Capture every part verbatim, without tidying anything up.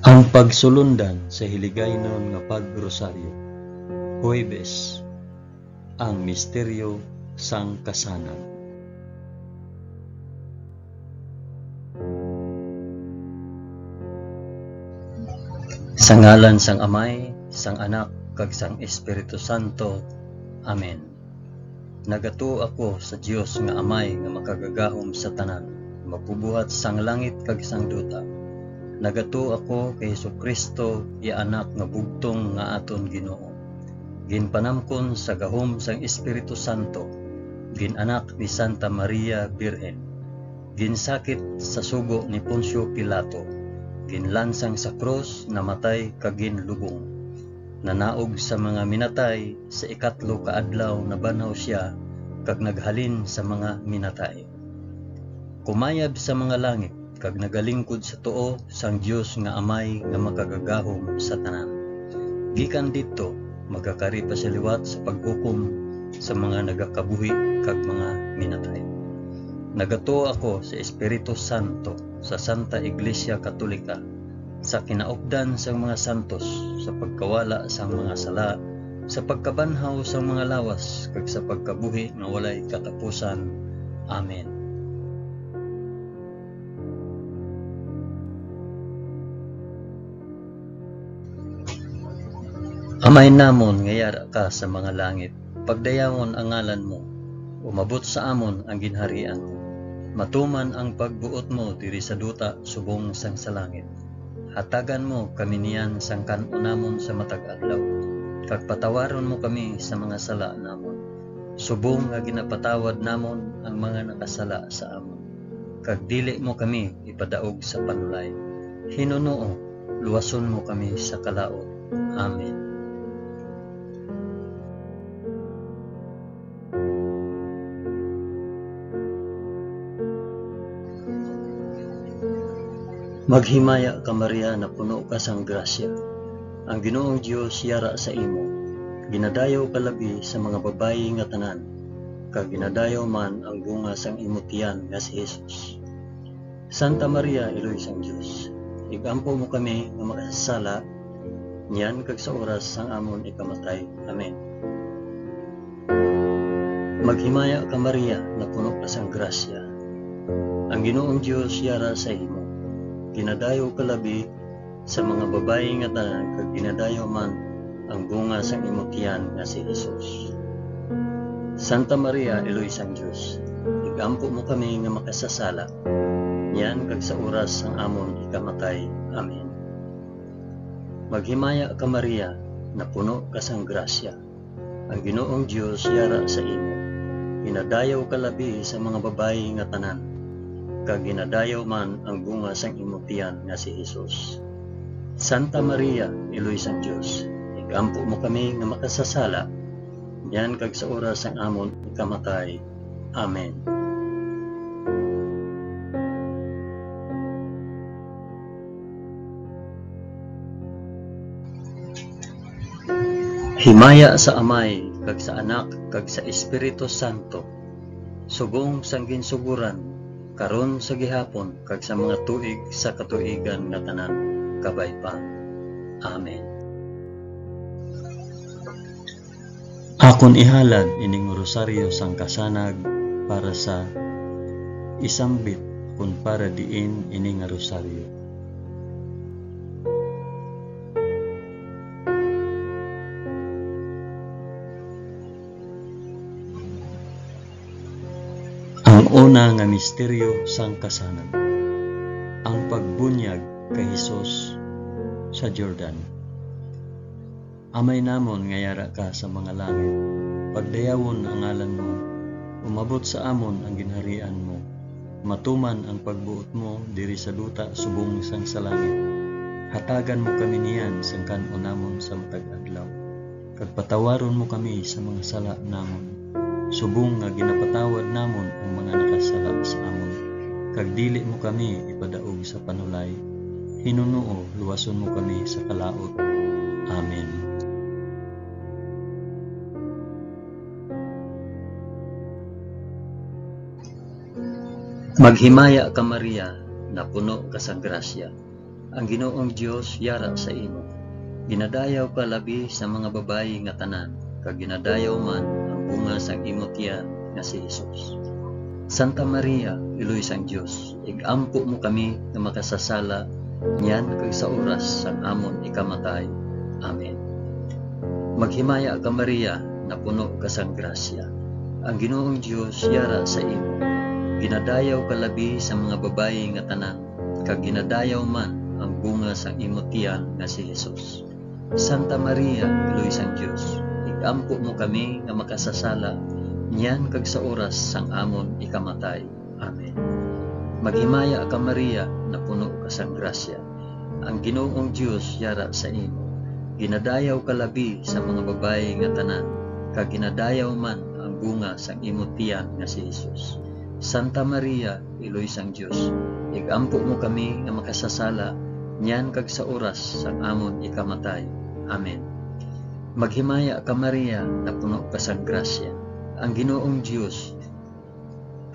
Ang pagsulundan sa Hiligaynon nga Pag-Rosaryo, Huwebes, ang misteryo sang kasanag. Sa ngalan sang Amay, sang Anak, kag sang Espiritu Santo. Amen. Nagatuo ako sa Dios nga Amay nga makagagahom sa tanan, magbubuhat sang langit kag sang duta. Nagatuo ako kay Jesu-Cristo, iya Anak nga bugtong nga aton Ginoo, ginpanamkon sa gahom sang Espiritu Santo, gin-anak ni Santa Maria Birhen, ginsakit sa sugo ni Poncio Pilato, ginlansang sa krus, namatay kag ginlubong. Nanaog sa mga minatay, sa ikatlo ka adlaw nabanhaw sia, kag naghalin sa mga minatay. Kumayab sa mga langit, kag nagalingkod sa tuo sang Dios nga Amay nga makagagahom sa tanan. Gikan didto, magakari pa sia liwat sa paghukom sa mga nagakabuhi kag mga minatay. Nagatuo ako sa Espiritu Santo, sa Santa Iglesia Katolika, sa kinaupdan sang mga santos, sa pagkawala sang mga sala, sa pagkabanhaw sang mga lawas, kag sa pagkabuhi nga walay katapusan. Amen. Amay namon nga yara ka sa mga langit, pagdayawon ang ngalan mo, umabot sa amon ang ginharian mo, matuman ang pagbuot mo diri sa duta subong sang sa langit. Hatagan mo kami niyan sang kan-o namon sa matag adlaw, kag patawaron mo kami sa mga sala namon, subong nga ginapatawad namon ang mga nakasala sa amon, kag dili mo kami ipadaog sa panulay. Hinunoo, luwason mo kami sa kalaut. Amen. Maghimaya ka, Maria, napuno ka sang grasya. Ang Ginoong Dios yara sa imo. Ginadayaw ka labi sa mga babayi nga tanan, kag ginadayaw man ang bunga sang imo tiyan nga si Jesus. Santa Maria, Iloy sang Dios, ig-ampo mo kami nga makasasala, niyan kag sa oras sang amon ikamatay. Amen. Maghimaya ka, Maria, napuno ka sang grasya. Ang Ginoong Dios yara sa imo. Ginadayaw ka labi sa mga babayi nga tanan, kag ginadayaw man ang bunga sang imo tiyan nga si Jesus. Santa Maria, Iloy sang Dios, ig-ampo mo kami nga makasasala, niyan kag sa oras sang amon ikamatay. Amen. Maghimaya ka, Maria, napuno ka sang grasya. Ang Ginoong Dios yara sa imo. Ginadayaw ka labi sa mga babayi nga tanan, kag ginadayaw man ang bunga sang imo tiyan nga si Jesus. Santa Maria, Iloy sang Dios, ig-ampo mo kami nga makasasala, niyan kag sa oras sang amon ikamatay. Amen. Himaya sa Amay, kag sa Anak, kag sa Espiritu Santo, subong sang ginsugoran, karon, sa gihapon, kag sa mga tuig sa katuigan nga tanan. Kabay pa. Amen. Akon ihalad ining rosaryo sang kasanag para sa isambit kon para diin ini nga rosaryo. Ang una nga misteryo sang kasanag, ang pagbunyag kay Jesus sa Jordan. Amay namon nga yara ka sa mga langit, pagdayawon ang ngalan mo, umabot sa amon ang ginharian mo, matuman ang pagbuot mo diri sa duta subong sang sa langit. Hatagan mo kami niyan sang kan-on namon sa matag adlaw, kag patawaron mo kami sa mga sala namon, subong nga ginapatawad namon ang mga nakasala sa amon, kag dili mo kami ipadaog sa panulay. Hinunoo, luwason mo kami sa kalaut. Amen. Maghimaya ka, Maria, napuno ka sa grasya. Ang Ginoong Dios yara sa imo. Ginadayaw ka labi sa mga babayi nga tanan, kag ginadayaw man ang bunga sang imo tiyan nga si Jesus. Santa Maria, Iloy sang Dios, ig-ampo mo kami nga makasasala niyan kag sa oras sang amon ikamatay. Amen. Maghimaya ka, Maria, napuno ka sang grasya. Ang Ginoong Dios yara sa imo. Ginadayaw ka labi sa mga babayi nga tanan, kag ginadayaw man ang bunga sang imo tiyan nga si Jesus. Santa Maria, Iloy sang Dios, ig-ampo mo kami nga makasasala niyan kag sa oras sang amon ikamatay. Amen. Maghimaya ka, Maria, napuno ka sang grasya. Ang Ginoong Dios yara sa imo. Ginadayaw ka labi sa mga babayi nga tanan, kag ginadayaw man ang bunga sang imo tiyan nga si Jesus. Santa Maria, Iloy sang Dios, ig-ampo mo kami nga makasasala niyan kag sa oras sang amon ikamatay. Amen. Maghimaya ka, Maria, napuno ka sang grasya. Ang Ginoong Dios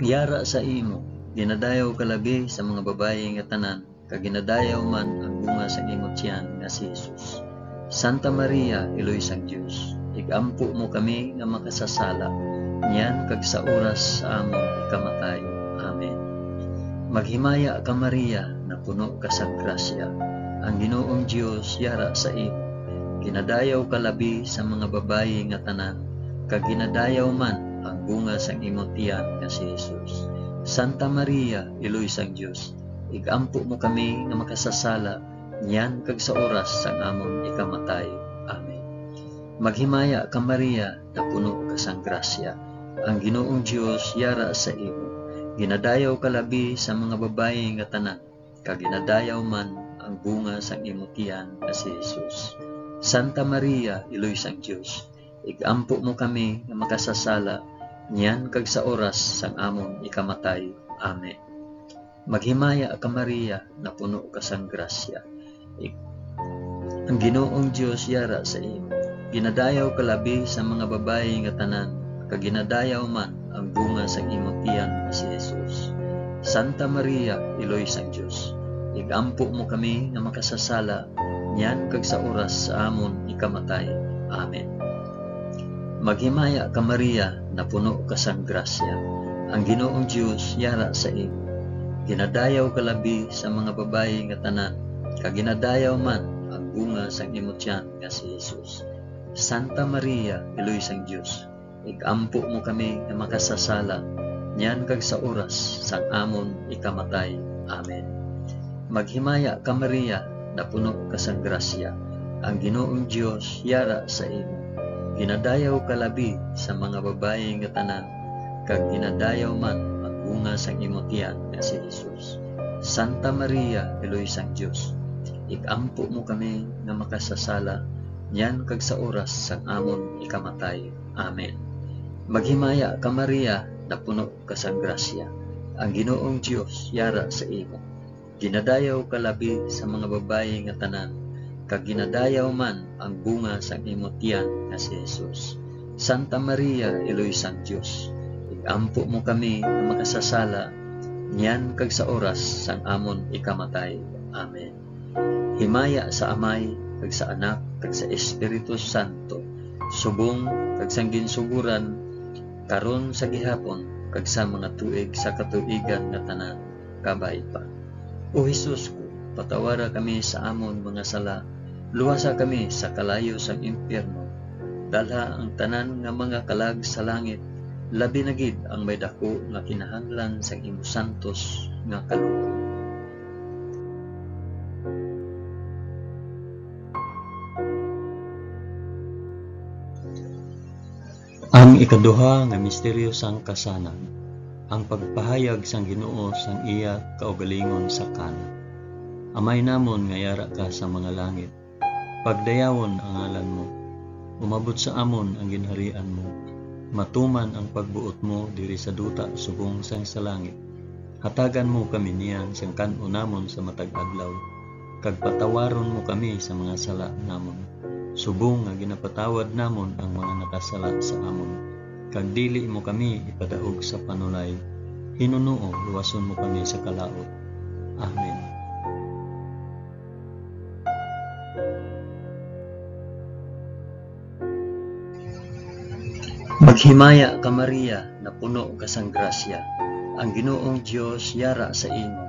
yara sa imo. Ginadayaw ka labi sa mga babayi nga tanan, kag ginadayaw man ang bunga sang imo tiyan nga si Jesus. Santa Maria, Iloy sang Dios, ig-ampo mo kami nga makasasala, niyan kag sa oras sa amon ikamatay. Amen. Maghimaya ka, Maria, napuno ka sang grasya. Ang Ginoong Dios yara sa imo. Ginadayaw ka labi sa mga babayi nga tanan, kag ginadayaw man ang bunga sang imo tiyan nga si Jesus. Santa Maria, Iloy sang Dios, ig-ampo mo kami nga makasasala niyan kag sa oras sang amon ikamatay. Amen. Maghimaya ka, Maria, napuno ka sang grasya. Ang Ginoong Dios yara sa imo. Ginadayaw ka labi sa mga babayi nga tanan, kag ginadayaw man ang bunga sang imo tiyan nga si Jesus. Santa Maria, Iloy sang Dios, ig-ampo mo kami nga makasasala niyan kag sa oras sang amon ikamatay. Amen. Maghimaya ka, Maria, napuno ka sang grasya. Ik-, ang Ginoong Dios yara sa imo. Ginadayaw ka labi sa mga babayi nga tanan, kag ginadayaw man ang bunga sang imo tiyan nga si Jesus. Santa Maria, Iloy sang Dios, ig-ampo mo kami nga makasasala niyan kag sa oras sa amon ikamatay. Amen. Maghimaya ka, Maria, napuno ka sang grasya. Ang Ginoong Dios yara sa imo. Ginadayaw ka labi sa mga babayi nga tanan, kag ginadayaw man ang bunga sang imo tiyan nga si Jesus. Santa Maria, Iloy sang Dios, ig-ampo mo kami nga makasasala, niyan kag sa oras sang amon ikamatay. Amen. Maghimaya ka, Maria, napuno ka sang grasya. Ang Ginoong Dios yara sa imo. Ginadayaw ka labi sa mga babayi nga tanan, kag ginadayaw man ang bunga sang imo tiyan nga si Jesus. Santa Maria, Iloy sang Dios, ig-ampo mo kami nga makasasala, niyan kag sa oras sang amon ikamatay. Amen. Maghimaya ka, Maria, napuno ka sang grasya. Ang Ginoong Dios yara sa imo. Ginadayaw ka labi sa mga babayi nga tanan, kag ginadayaw man ang bunga sang imo tiyan nga si Jesus. Santa Maria, Iloy sang Dios, ig-ampo mo kami nga makasasala, niyan kag sa oras sang amon ikamatay. Amen. Himaya sa Amay, kag sa Anak, kag sa Espiritu Santo, subong kag sang ginsugoran, karon, sa gihapon, kag sa mga tuig sa katuigan nga tanan. Kabay pa. O Jesus ko, patawara kami sa amon mga sala, luwasa kami sa kalayo sang impyerno, dalha ang tanan nga mga kalag sa langit, labi na gid ang may daku nga kinahanglan sang imo santos nga kaluoy. Ang ikaduha nga misteryo sang kasanan, ang pagpahayag sang Ginoo sang iya kaugalingon sa Cana. Amay namon nga yara ka sa mga langit, pagdayawon ang ngalan mo. Umabot sa amon ang ginharian mo. Matuman ang pagbuot mo diri sa duta subong sang sa langit. Hatagan mo kami niyan sang kan-o namon sa matag adlaw, kag patawaron mo kami sa mga sala namon, subong nga ginapatawad namon ang mga nakasala sa amon. Kag dili mo kami ipadaog sa panulay. Hinunoo, luwason mo kami sa kalaut. Amen. Maghimaya ka, Maria, napuno ka sang grasya. Ang Ginoong Dios yara sa imo.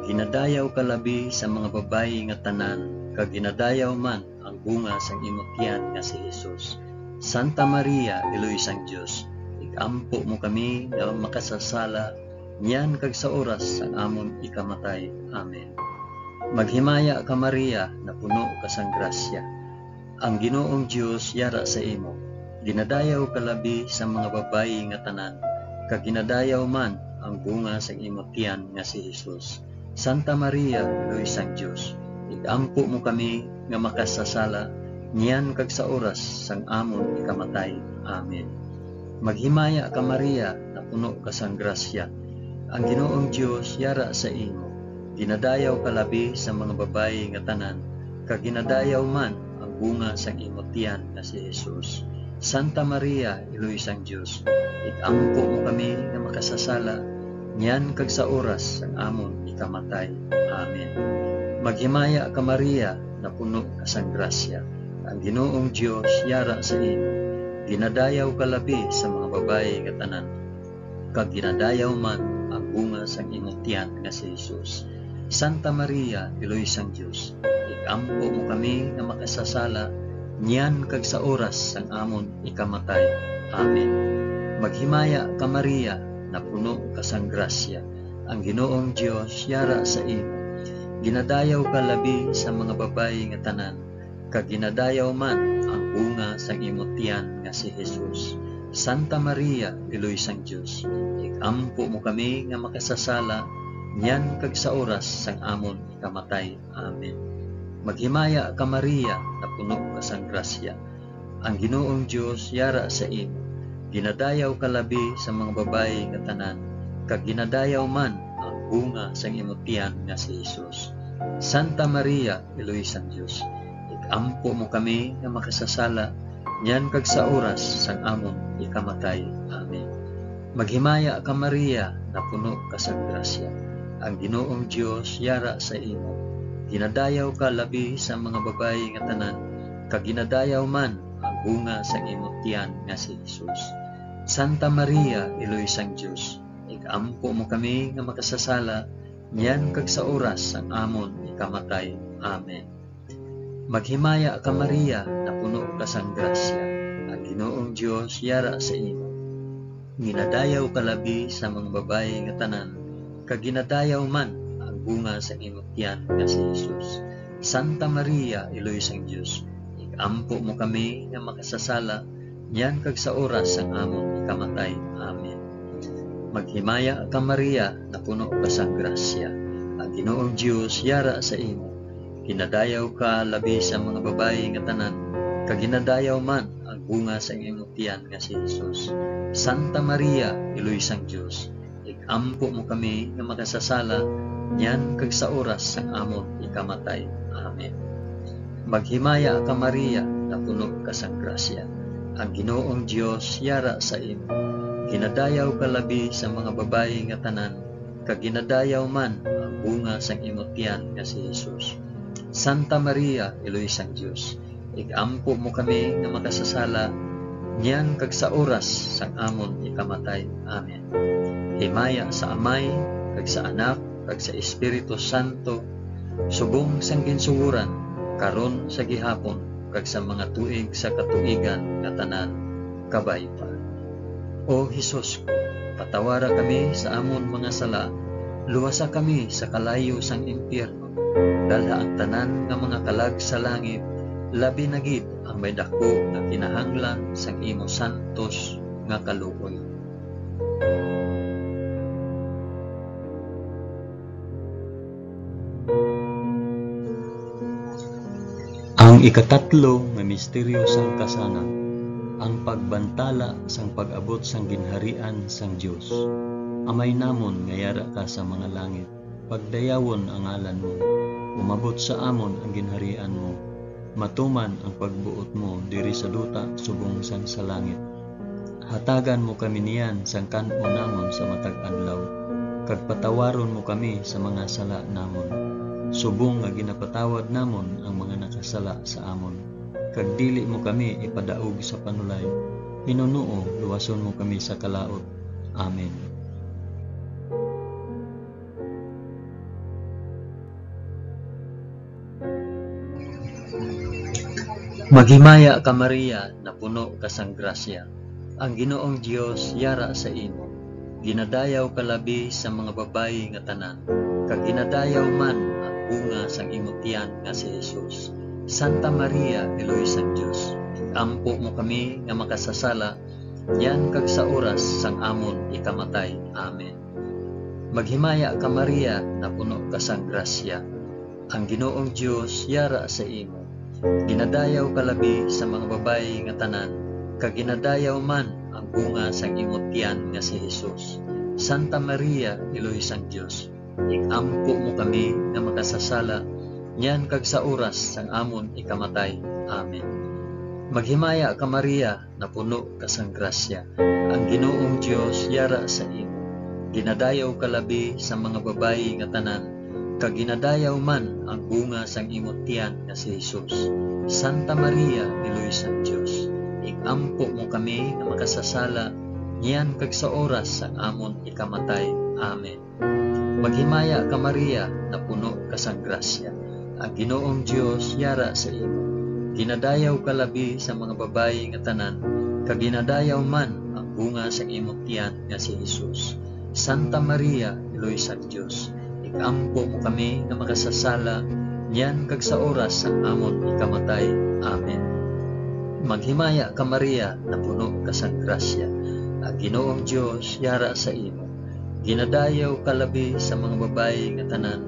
Ginadayaw ka labi sa mga babayi nga tanan, kag ginadayaw man ang bunga sang imo tiyan nga si Jesus. Santa Maria, Iloy sang Dios, ig-ampo mo kami nga makasasala, niyan kag sa oras sang amon ikamatay. Amen. Maghimaya ka, Maria, napuno ka sang grasya. Ang Ginoong Dios yara sa imo. Ginadayaw ka labi sa mga babayi nga tanan, kag ginadayaw man ang bunga sang imo tiyan nga si Jesus. Santa Maria, Iloy sang Dios, ig-ampo mo kami nga makasasala, niyan kag sa oras sang amon ikamatay. Amen. Maghimaya ka, Maria, napuno ka sang grasya. Ang Ginoong Dios yara sa imo. Ginadayaw ka labi sa mga babayi nga tanan, kag ginadayaw man ang bunga sang imo tiyan nga si Jesus. Santa Maria, Iloy sang Dios, ig-ampo mo kami nga makasasala, niyan kag sa oras sang amon ikamatay. Amen. Maghimaya ka, Maria, napuno ka sang grasya. Ang Ginoong Dios yara sa imo. Ginadayaw ka labi sa mga babayi nga tanan, kag ginadayaw man ang bunga sang imo tiyan nga si Jesus. Santa Maria, Iloy sang Dios, ig-ampo mo kami nga makasasala, niyan kag sa oras sang amon ikamatay. Amen. Maghimaya ka, Maria, napuno ka sang grasya. Ang Ginoong Dios yara sa imo. Ginadayaw ka labi sa mga babayi nga tanan, kag ginadayaw man ang bunga sang imo tiyan nga si Jesus. Santa Maria, Iloy sang Dios, ig-ampo mo kami nga makasasala, niyan kag sa oras sang amon ikamatay. Amen. Maghimaya ka, Maria, napuno ka sang grasya. Ang Ginoong Dios yara sa imo. Ginadayaw ka labi sa mga babayi nga tanan, kag ginadayaw man ang bunga sang imo tiyan nga si Jesus. Santa Maria, Iloy sang Dios, ig-ampo mo kami nga makasasala, niyan kag sa oras sang amon ikamatay. Amen. Maghimaya ka, Maria, napuno ka sang grasya. Ang Ginoong Dios yara sa imo. Ginadayaw ka labi sa mga babayi nga tanan, kag ginadayaw man ang bunga sang imo tiyan nga si Jesus. Santa Maria, Iloy sang Dios, ig-ampo mo kami nga makasasala, niyan kag sa oras sang amon ikamatay. Amen. Maghimaya ka, Maria, napuno ka sang grasya. Ang Ginoong Dios yara sa imo. Ginadayaw ka labi sa mga babayi nga tanan, kag ginadayaw man ang bunga sang imo tiyan nga si Jesus. Santa Maria, Iloy sang Dios, ig-ampo mo kami nga makasasala, niyan kag sa oras sang amon ikamatay. Amen. Maghimaya ka, Maria, napuno ka sang grasya. Ang Ginoong Dios yara sa imo. Ginadayaw ka labi sa mga babayi nga tanan, kag ginadayaw man ang bunga sang imo tiyan nga si Jesus. Santa Maria, Iloy sang Dios, ig-ampo mo kami nga makasasala, niyan kag sa oras sang amon ikamatay. Amen. Maghimaya ka, Maria, napuno ka sang grasya. Ang Ginoong Dios yara sa imo. Ginadayaw ka labi sa mga babayi nga tanan, kag ginadayaw man ang bunga sang imo tiyan nga si Jesus. Santa Maria, Iloy sang Dios, ig-ampo mo kami nga makasasala, niyan kag sa oras sang amon ikamatay. Amen. Himaya sa Amay, kag sa Anak, kag sa Espiritu Santo, subong sang ginsugoran, karon, sa gihapon, kag sa mga tuig sa katuigan nga tanan. Kabay pa. O Jesus ko, patawara kami sa amon mga sala, luwasa kami sa kalayo sang impyerno, dalha ang tanan nga mga kalag sa langit, labi na gid ang may daku nga kinahanglan sang imo santos nga kaluoy. Ang ikatatlo nga misteryo sang kasanag, ang pagbantala sang pag-abot sang ginharian sang Dios. Amay namon nga yara ka sa mga langit, pagdayawon ang ngalan mo. Umabot sa amon ang ginharian mo. Matuman ang pagbuot mo diri sa duta subong sang sa langit. Hatagan mo kami niyan sang kan-o namon sa matag adlaw, kag patawaron mo kami sa mga sala namon, subong nga ginapatawad namon ang mga nakasala sa amon. Kag dili mo kami ipadaog sa panulay, Ginoo, luwason mo kami sa kalaut. Amen. Maghimaya ka, Maria, napuno ka sang grasya. Ang Ginoong Dios yara sa imo. Ginadayaw ka labi sa mga babayi nga tanan, kag ginadayaw man ang bunga sang imo tiyan nga si Jesus. Santa Maria, Iloy sang Dios, ig-ampo mo kami nga makasasala, niyan kag sa oras sang amon ikamatay. Amen. Maghimaya ka, Maria, napuno ka sang grasya. Ang Ginoong Dios yara sa imo. Ginadayaw ka labi sa mga babayi nga tanan, kag ginadayaw man ang bunga sang imo tiyan nga si Jesus. Santa Maria, Iloy sang Dios, ig-ampo mo kami nga makasasala, niyan kag sa oras sang amon ikamatay. Amen. Maghimaya ka, Maria, napuno ka sang grasya. Ang Ginoong Dios yara sa imo. Ginadayaw ka labi sa mga babayi nga tanan, kag ginadayaw man ang bunga sang imo tiyan nga si Jesus. Santa Maria, Iloy sang Dios, ig-ampo mo kami nga makasasala, niyan kag sa oras sang amon ikamatay. Amen. Maghimaya ka, Maria, napuno ka sang grasya. Ang Ginoong Dios yara sa imo. Ginadayaw ka labi sa mga babayi nga tanan, kag ginadayaw man ang bunga sang imo tiyan nga si Jesus. Santa Maria, Iloy sang Dios, ig-ampo mo kami nga makasasala, niyan kag sa oras sang amon ikamatay. Amen. Maghimaya ka, Maria, napuno ka sang grasya. Ang Ginoong Dios yara sa imo. Ginadayaw ka labi sa mga babayi nga tanan,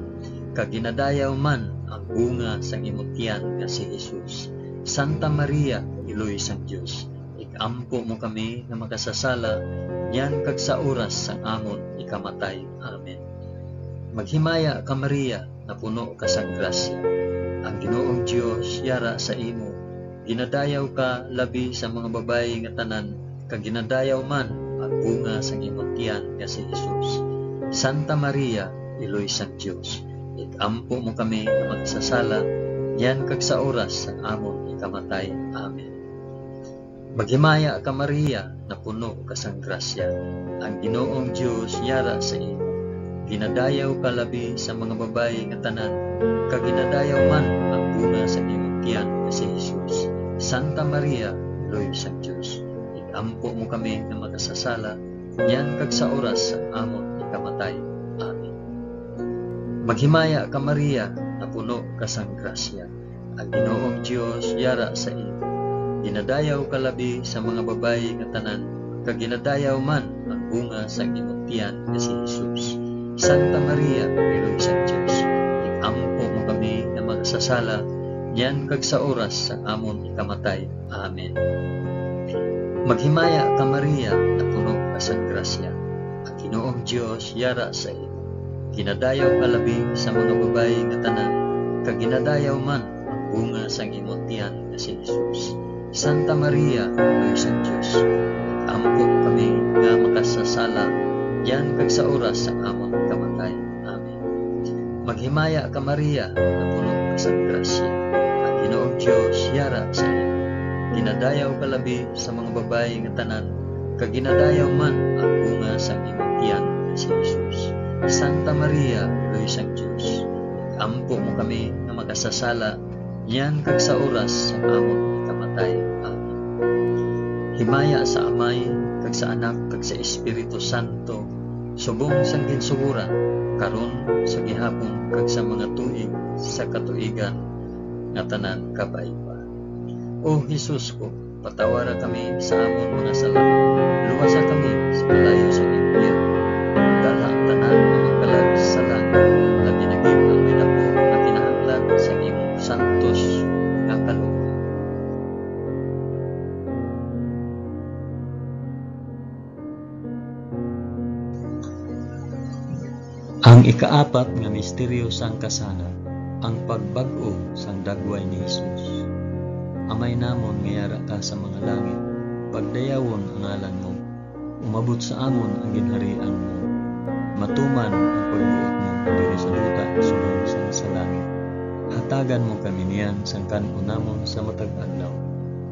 kag ginadayaw man ang bunga sang imo tiyan nga si Jesus. Santa Maria, Iloy sang Dios, ig-ampo mo kami nga makasasala, niyan kag sa oras sang amon ikamatay. Amen. Maghimaya ka, Maria, napuno ka sang grasya. Ang Ginoong Dios yara sa imo. Ginadayaw ka labi sa mga babayi nga tanan, kag ginadayaw man ang bunga sang imo tiyan nga si Jesus. Santa Maria, Iloy sang Dios, ig-ampo mo kami nga makasasala, niyan kag sa oras sang amon ikamatay. Amen. Maghimaya ka, Maria, napuno ka sang grasya. Ang Ginoong Dios yara sa imo. Ginadayaw ka labi sa mga babayi nga tanan, kag ginadayaw man ang bunga sa imong tiyan nga si Jesus. Santa Maria, Iloy sang Dios, ig-ampo mo kami nga makasasala, niyan kag sa oras sang amon ikamatay. Amen. Maghimaya ka, Maria, napuno ka sang grasya. Ang Ginoong Dios yara sa imo. Ginadayaw ka labi sa mga babayi nga tanan, kag ginadayaw man ang bunga sang imong tiyan nga si Jesus. Santa Maria, Iloy sang Dios, ig-ampo mo kami nga makasasala, niyan kag sa oras sang amon ikamatay. Amen. Maghimaya ka, Maria, napuno ka sang grasya. Ang Ginoong Dios yara sa imo. Ginadayaw ka labi sa mga babayi nga tanan, kag ginadayaw man ang bunga sang imo tiyan nga si Jesus. Santa Maria, Iloy sang Dios, ig-ampo mo kami nga makasasala, niyan kag sa oras sang amon kamatay. Amen. Maghimaya ka, Maria, napuno ka sang grasya. Ang Ginoong Dios yara sa imo. Ginadayaw ka labi sa mga babayi nga tanan, kag ginadayaw man ang bunga sang imong tiyan nga si Jesus. Santa Maria, Iloy sang Dios, ig-ampo mo kami nga makasasala, niyan kag sa oras sang amon ikamatay. Amen. Himaya sa Amay, kag sa Anak, kag sa Espiritu Santo, subong sang ginsugoran, karon, sa gihapon, kag sa mga tuig sa katuigan nga tanan. Kabay pa. O Jesus ko, patawara kami sa amon mga sala, luwasa kami sa kalayo sa impyerno, dala ang tanan nga mga kalag sa langit, labi na gid ang may daku nga kinahanglan sa imong santos nga kalooban. Ang ikaapat nga misteryo sang kasala, ang pagbag-o sang dagway ni Jesus. Amay namon nga yara ka sa mga langit, pagdayawon ang ngalan mo. Umabot sa amon ang ginharian mo. Matuman ang pagbuot mo diri sa duta subong sang sa langit. Hatagan mo kami niyan sang kan-on namon sa matag adlaw.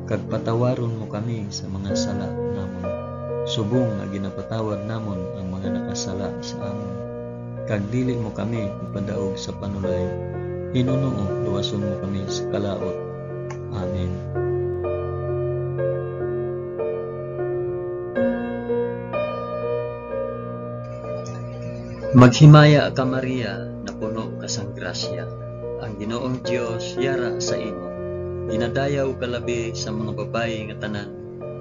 kag patawaron mo kami sa mga sala namon, subong nga ginapatawad namon ang mga nakasala sa amon. Kag dili mo kami ipadaog sa panulay, hinunoo luwason mo kami sa kalaut. Amen. Maghimaya ka, Maria, napuno ka sang grasya. Ang Ginoong Dios yara sa imo. Ginadayaw ka labi sa mga babayi nga tanan,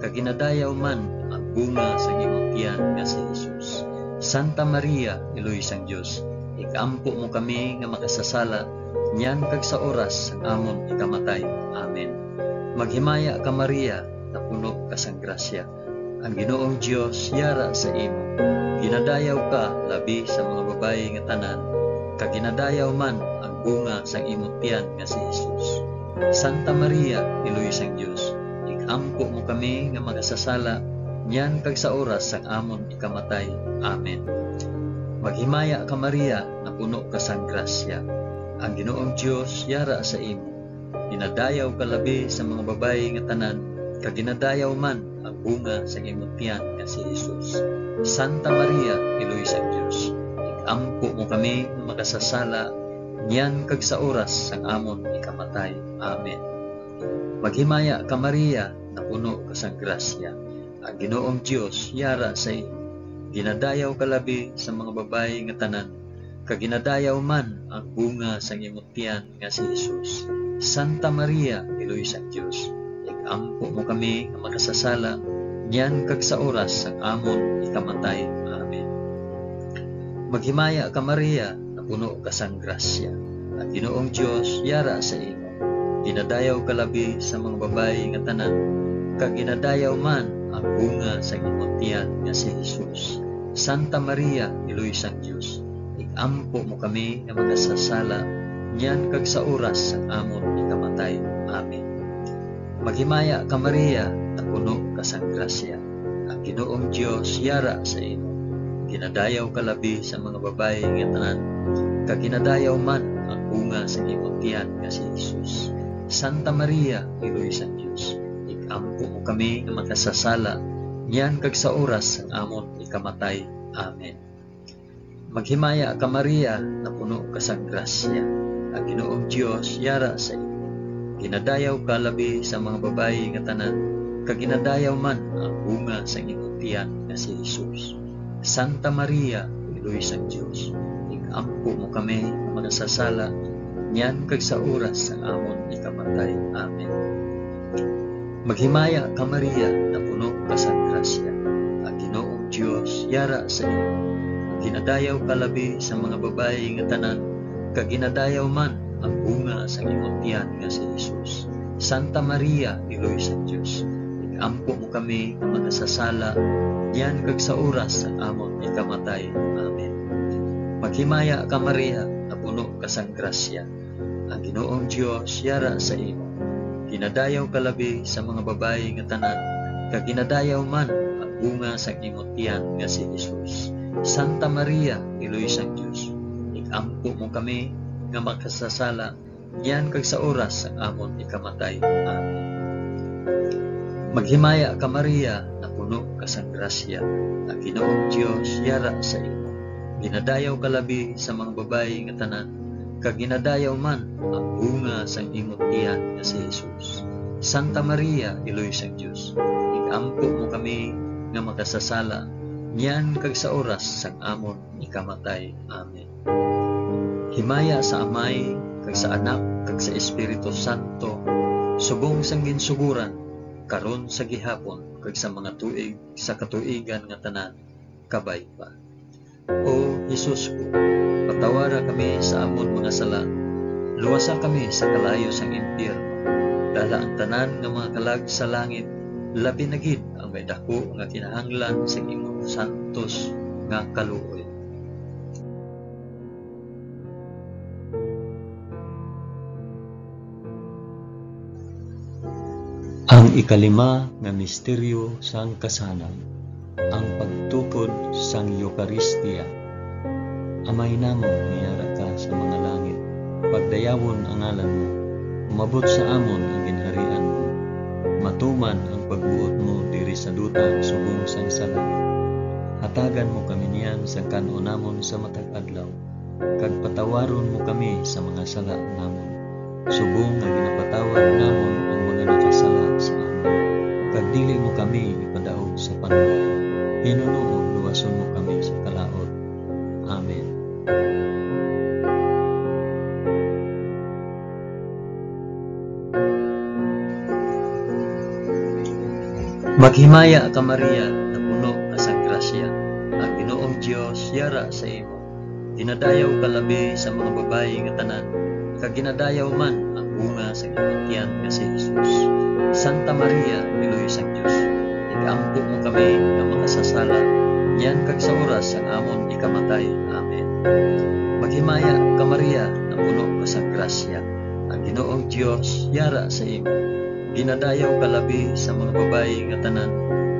kag ginadayaw man ang bunga sang imong tiyan nga si Jesus. Santa Maria, Iloy sang Dios, ig-ampo mo kami nga makasasala, niyan kag sa oras sang amon ikamatay. Amen. Maghimaya ka, Maria, napuno ka sang grasya. Ang Ginoong Dios yara sa imo. Ginadayaw ka labi sa mga babayi nga tanan, kag ginadayaw man ang bunga sang imong tiyan nga si Jesus. Santa Maria, Iloy sang Dios, ig-ampo mo kami nga makasasala, niyan kag sa oras sang amon ikamatay. Amen. Maghimaya ka, Maria, napuno ka sang grasya. Ang Ginoong Dios yara sa imo. Ginadayaw ka labi sa mga babayi nga tanan, kag ginadayaw man ang bunga sang imong tiyan nga si Jesus. Santa Maria, Iloy sang Dios, ig-ampo mo kami nga makasasala, niyan kag sa oras sang amon ikamatay. Amen. Maghimaya ka, Maria, napuno ka sang grasya. Ang Ginoong Dios yara sa imo. Ginadayaw ka labi sa mga babayi nga tanan, kag ginadayaw man ang bunga sang imong tiyan nga si Jesus. Santa Maria, Iloy sang Dios, ig-ampo mo kami nga makasasala, niyan kag sa oras sang amon ikamatay. Amen. Maghimaya ka, Maria, napuno ka sang grasya. Ang Ginoong Dios yara sa imo. Ginadayaw ka labi sa mga babayi nga tanan, kag ginadayaw man ang bunga sang imong tiyan nga si Jesus. Santa Maria, Iloy sang Dios, ig-ampo mo kami nga makasasala, niyan kag sa oras sang amon ikamatay. Amen. Maghimaya ka, Maria, napuno ka sang grasya. Ang Ginoong Dios yara sa imo. Ginadayaw ka labi sa mga babayi nga tanan, kag ginadayaw man ang bunga sa imong tiyan nga si Jesus. Santa Maria, Iloy sang Dios, ig-ampo mo kami nga makasasala, niyan kag sa oras sang amon ikamatay. Amen. Maghimaya ka, Maria, napuno ka sang grasya. Ang Ginoong Dios yara sa imo. Ginadayaw ka labi sa mga babayi nga tanan, kag ginadayaw man ang bunga sang imong tiyan nga si Jesus. Santa Maria, Iloy sang Dios, ig-ampo mo kami nga makasasala, niyan kag sa oras sang amon ikamatay. Amen. Maghimaya ka, Maria, napuno ka sang grasya. Ang Ginoong Dios yara sa imo. Ginadayaw ka labi sa mga babayi nga tanan, kag ginadayaw man ang bunga sang imong tiyan nga si Jesus. Santa Maria, Iloy sang Dios, ig-ampo mo kami nga makasasala, niyan kag sa oras sang amon ikamatay. Amen. Maghimaya ka, Maria, napuno ka sang grasya. Ang Ginoong Dios yara sa imo. Ginadayaw ka labi sa mga babayi nga tanan, kag ginadayaw man ang bunga sang imong tiyan nga si Jesus. Santa Maria, Iloy sang Dios, ig-ampo mo kami nga makasasala, niyan kag sa oras sang amon ikamatay. Amen. Maghimaya ka, Maria, napuno ka sang grasya, ang Ginoong Dios yara sa imo. Ginadayaw ka labi sa mga babayi nga tanan, kag ginadayaw man ang bunga sang imong tiyan nga si Jesus. Santa Maria, Iloy sang Dios, ig-ampo mo kami nga makasasala, niyan kag sa oras sang amon ikamatay. Amen. Himaya sa Amay, kag sa Anak, kag sa Espiritu Santo, subong sang ginsugoran, karon, sa gihapon, kag sa mga tuig sa katuigan nga tanan. Kabay pa. O Jesus ko, patawara kami sa amon mga sala, luwasa kami sa kalayo sang impyerno, dala ang tanan nga mga kalag sa langit, labi na gid ang may daku nga kinahanglan sang imong santos nga kaluoy. Ang ikalima nga misteryo sang kasanag, ang pagtukod sang Eukaristia. Amay namon nga yara ka sa mga langit, pagdayawon ang ngalan mo, umabot sa amon ang ginharian mo, Tuman ang pagbuot mo diri sa duta subong sang sala. Hatagan mo kami niyan sang kan-on namon sa matag adlaw, kag patawaron mo kami sa mga sala namon, subong nga ginapatawad namon ang mga nakasala sa amon. Kag dili mo kami ipadaog sa panulay, hinunoon luwason mo kami sa kalaut. Amen. Maghimaya ka, Maria, nga puno ka sang grasya, ang Ginoong Dios yara sa imo. Ginadayaw ka labi sa mga babayi nga tanan, kag ginadayaw man ang bunga sang imong tiyan nga si Jesus. Santa Maria, Iloy sang Dios, ig-ampo mo kami nga makasasala, niyan kag sa oras sang amon ikamatay. Amen. Maghimaya ka, Maria, nga puno ka sang grasya, ang Ginoong Dios yara sa imo. Ginadayaw ka labi sa mga babayi nga tanan,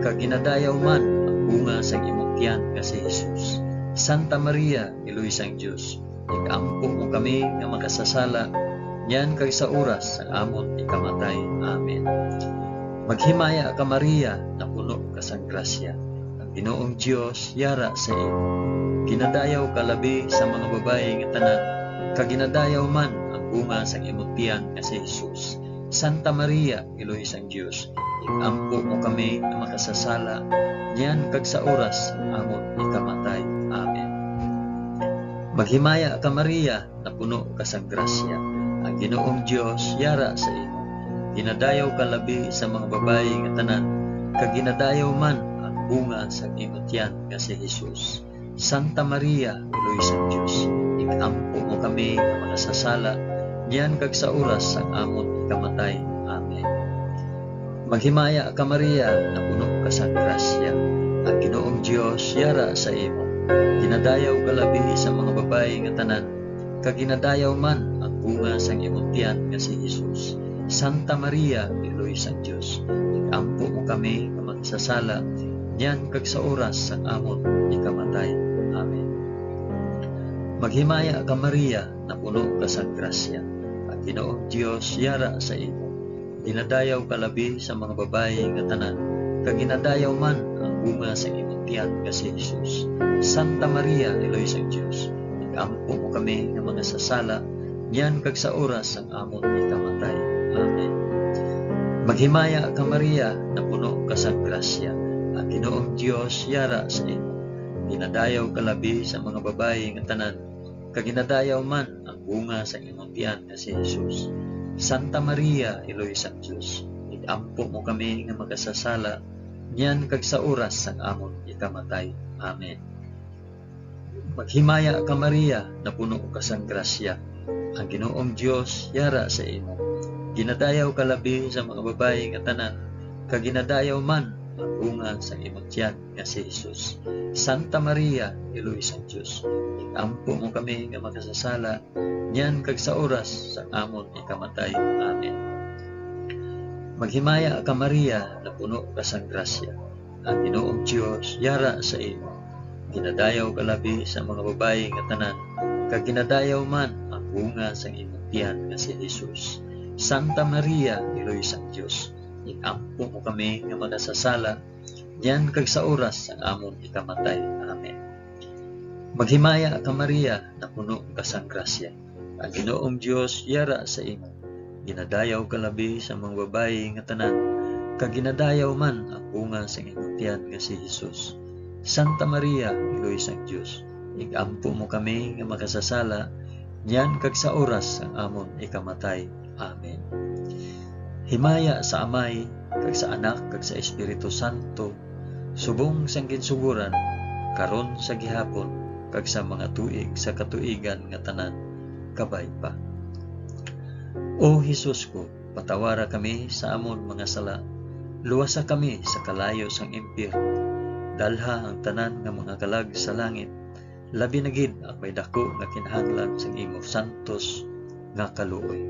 kag ginadayaw man ang bunga sang imong tiyan nga si Jesus. Santa Maria, Iloy sang Dios, ig-ampo mo kami nga makasasala, niyan kag sa oras sang amon ikamatay. Amen. Maghimaya ka, Maria, nga puno ka sang grasya, ang Ginoong Dios yara sa imo. Ginadayaw ka labi sa mga babayi nga tanan, kag ginadayaw man ang bunga sang imong tiyan nga si Jesus. Santa Maria, Iloy sang Dios, ig-ampo mo kami nga makasasala, niyan kag sa oras sang amon ikamatay. Amen. Maghimaya ka, Maria, nga puno ka sang grasya, ang Ginoong Dios yara sa imo. Ginadayaw ka labi sa mga babayi nga tanan, kag ginadayaw man ang bunga sang imo tiyan nga si Jesus. Santa Maria, Iloy sang Dios, ig-ampo mo kami nga makasasala, niyan kag sa oras sang amon ikamatay. Amen. Maghimaya ka, Maria, nga puno ka sang grasya, ang Ginoong Dios yara sa imo. Ginadayaw ka labi sa mga babayi nga tanan, kag ginadayaw man ang bunga sang imong tiyan nga si Jesus. Santa Maria, Iloy sang Dios, ig-ampo mo kami nga makasasala, niyan kag sa oras sang amon ikamatay. Amen. Maghimaya ka, Maria, nga puno ka sang grasya, ang Ginoong Dios yara sa imo. Ginadayaw ka labi sa mga babayi nga tanan, kag ginadayaw man ang bunga sang imong tiyan nga si Jesus. Santa Maria, Iloy sang Dios, ig-ampo mo kami nga makasasala, niyan kag sa oras sang amon ikamatay. Amen. Maghimaya ka, Maria, nga puno ka sang grasya, ang Ginoong Dios yara sa imo. Ginadayaw ka labi sa mga babayi nga tanan, kag ginadayaw man ang bunga sang imong tiyan nga si Jesus. Santa Maria, Iloy sang Dios, ig-ampo mo kami nga makasasala, niyan kag sa oras sang amon ikamatay. Amen. Maghimaya ka, Maria, nga puno ka sang grasya, ang Ginoong Dios yara sa imo. Ginadayaw ka labi sa mga babayi nga tanan, kag ginadayaw man ang bunga sang imong tiyan nga si Jesus. Santa Maria, Iloy sang Dios, ig-ampo mo kami nga makasasala, niyan kag sa oras sang amon ikamatay. Amen. Maghimaya ka, Maria, nga puno ka sang grasya, ang Ginoong Dios yara sa imo. Ginadayaw ka labi sa mga babayi nga tanan, kag ginadayaw man ang bunga sang imong tiyan nga si Jesus. Santa Maria, Iloy sang Dios, ig-ampo mo kami nga makasasala, niyan kag sa oras sang amon ikamatay. Amen. Maghimaya ka, Maria, nga puno ka sang grasya, ang Ginoong Dios yara sa imo. Ginadayaw ka labi sa mga babayi nga tanan, kag ginadayaw man ang bunga sang imong tiyan nga si Jesus. Santa Maria, Iloy sang Dios, ig-ampo mo kami nga makasasala, niyan kag sa oras sang amon ikamatay. Amen. Himaya sa Amay, kag sa Anak, kag sa Espiritu Santo, subong sang ginsugoran, karon, sa gihapon, kag sa mga tuig sa katuigan nga tanan. Kabay pa. O Jesus ko, patawara kami sa amon mga sala, luwasa kami sa kalayo sang impyerno, dalha ang tanan nga mga kalag sa langit, labi na gid ang may daku nga kinahanglan sang imo santos nga kaluoy.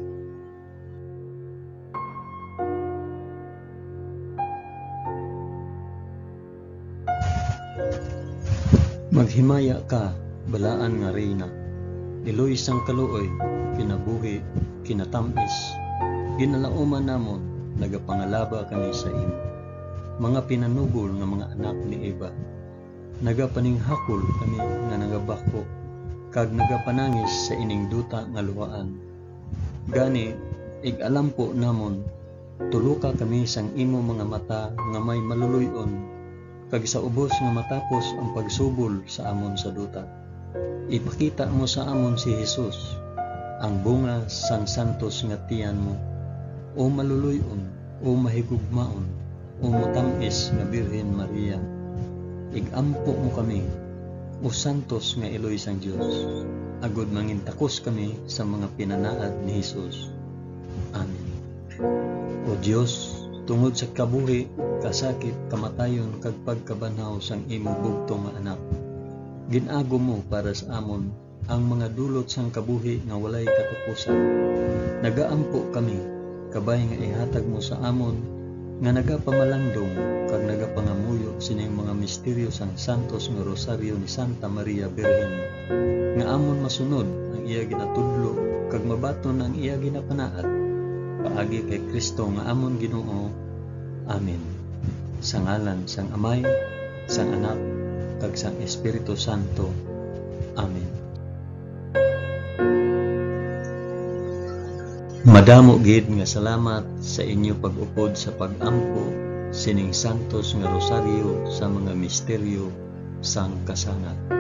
Maghimaya ka, balaan nga Reyna, iloy sang kaluoy, kinabuhi, kinatam-is, ginalauman namon, nagapangalaba kami sa imo. Mga pinanubol nga mga anak ni Eva, nagapaninghakol kami nga nagabakho kag nagapanangis sa ining duta nga luhaan. Gani, ig-alampo namon, tuloka kami sang imo mga mata nga may maluloy-on, kag sa ubos nga matapos ang pagsubol sa amon sa duta. Ipakita mo sa amon si Jesus, ang bunga sang santos nga tiyan mo, o maluloy-on, o mahigugmaon, o motam-is nga Birhen Maria. Ig-ampo mo kami, o santos nga iloy sang Dios, agod mangintakos kami sa mga pinanaad ni Jesus. Amen. O Dios, tungod sa kabuhi, kasakit, kamatayon, kag pagkabanhaw sang imo bugtong nga Anak, gin-agom mo para sa amon ang mga dulot sang kabuhi nga walay katapusan. Nagaampo kami, kabay nga ihatag mo sa amon nga nagapamalandong kag nagapangamuyo sining mga misteryo sang santos nga Rosaryo ni Santa Maria Birhen, nga amon masunod ang iya ginatudlo kag mabaton ang iya ginapanaad. Paagi kay Cristo nga amon Ginoo. Amen. Sa ngalan sang Amay, sang Anak, kag sang Espiritu Santo. Amen. Madamo gid nga salamat sa inyo pag-upod sa pag-ampo sining santos nga rosaryo sa mga misteryo sang kasanag.